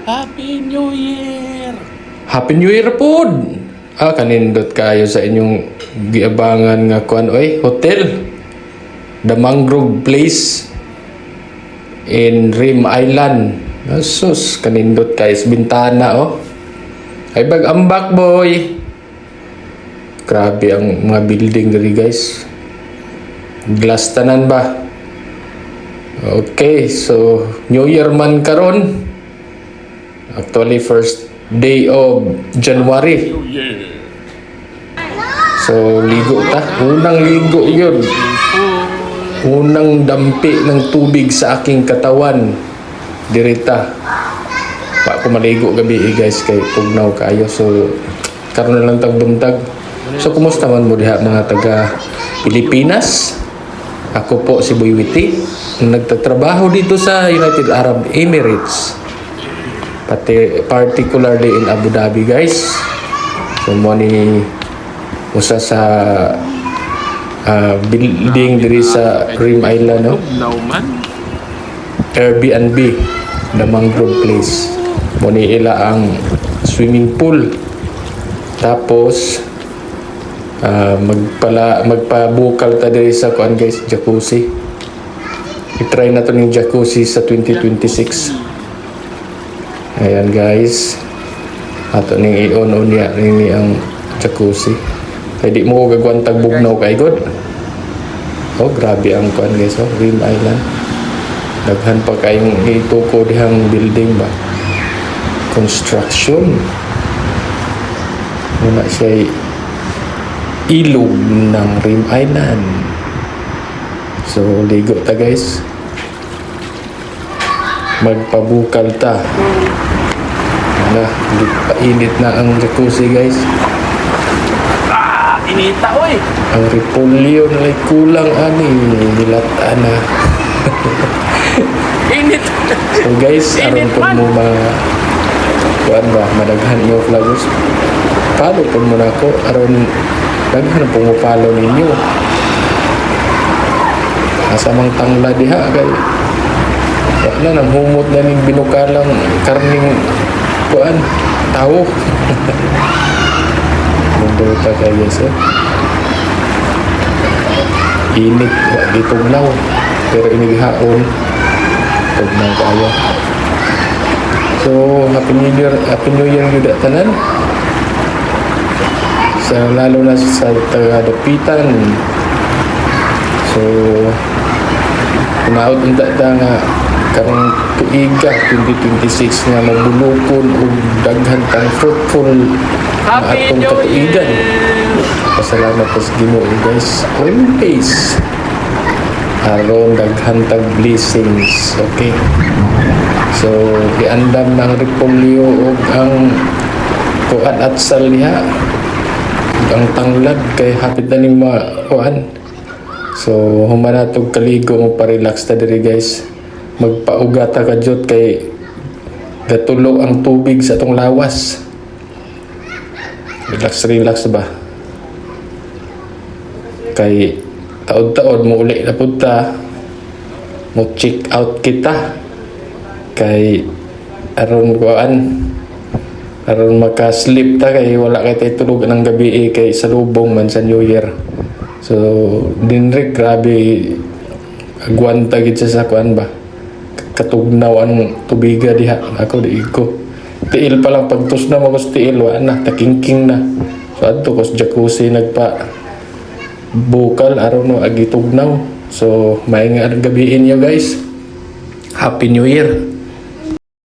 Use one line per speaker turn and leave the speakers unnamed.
Happy New Year!
Happy New Year pod! Ah, kanindot kayo sa inyong giabangan nga kuan oy, hotel. The Mangrove Place in Reem Island. Sus, kanindot kayo sa bintana oh. Ay bag ambak, boy. Grabe ang mga building diri, guys. Glass tanan ba? Okay, so New Year man karon. Actually, first day of January.
New Year!
So, ligo ta. Unang ligo yun. Unang dampi ng tubig sa aking katawan. Dirita. Pa ko maligo gabi eh, guys, kay tugnaw kayo. So, karon na lang tag buntag. So, kumusta man mo diha, mga taga Pilipinas? Ako po si Boy Witi, nagtatrabaho dito sa United Arab Emirates. Pati, particularly in Abu Dhabi, guys. So, mo ni usa sa building diri sa Reem Island, no?
Tugnaw man.
Airbnb, The Mangrove Place. Mo ni ila ang swimming pool. Tapos magpala magpabukal ta diri sa kuan, guys, jacuzzi. I-try na to ning jacuzzi sa 2026. Ayan, guys. Ato ning i-on unya ni ang jacuzzi. Kay di mo ko gagwantag bugnaw kay god. Oh, grabe ang kuan, guys, oh, Reem Island. Daghan pa kayong ituko dihang building ba. Construction. Muna siya ilog ng Reem Island. So, ligo ta, guys. Magpabukal ta. Na, hindi painit na ang jacuzzi, guys.
Ah! Inita oy!
Ang repolyo na lay kulang ani, nilata na.
Init!
So guys, aron
Init
pud
man.
Mo ma kuan ba, madaghan mo followers. Follow pud mo nako aron daghan po mo follow ninyo. Asa mang tangla diha kay wa na nang humot na ning binukalang karning kuan tao. Munduta kay, guys, eh. Init, wa gitugnaw. Pero inighaon, tugnaw kayo. So, Happy New Year, Happy New Year gyud tanan. Sa lalo na sa taga Dapitan. So, hinaot unta ta nga karong tuiga 2026 nga mabulukon ug daghan kang fruitful nga
Happy
atong
New
katuigan.
Year!
Pasalamat ta sa Ginoo, guys. Always. Aron daghan tag blessings. Okay. So, giandam ng repolyo ug ang kuan atsal diha. Ug ang tanglad kay hapit na ning kuan. So, human na tog kaligo mo, pa-relax ta diri, guys. Magpauga ta kadyot kay gatulo ang tubig sa atong lawas. Relax, relax ba? Kay taod-taod mo uli na pud ta. Mo check out kita. Kay aron kuan, aron maka-sleep ta kay wala kay tay tulog ng gabi eh, kay sa lubong man sa New Year. So, dinrik grabe agwanta gid siya sa kuan ba. Katugnaw ang tubiga diha. Ako di ko. Tiil pa lang, pagtus na mo ko sa tiil, wa na, takingking na. So adto ko sa jacuzzi nagpa bukal aron no agi tugnaw. So, may nga gabi inyo, guys. Happy New Year.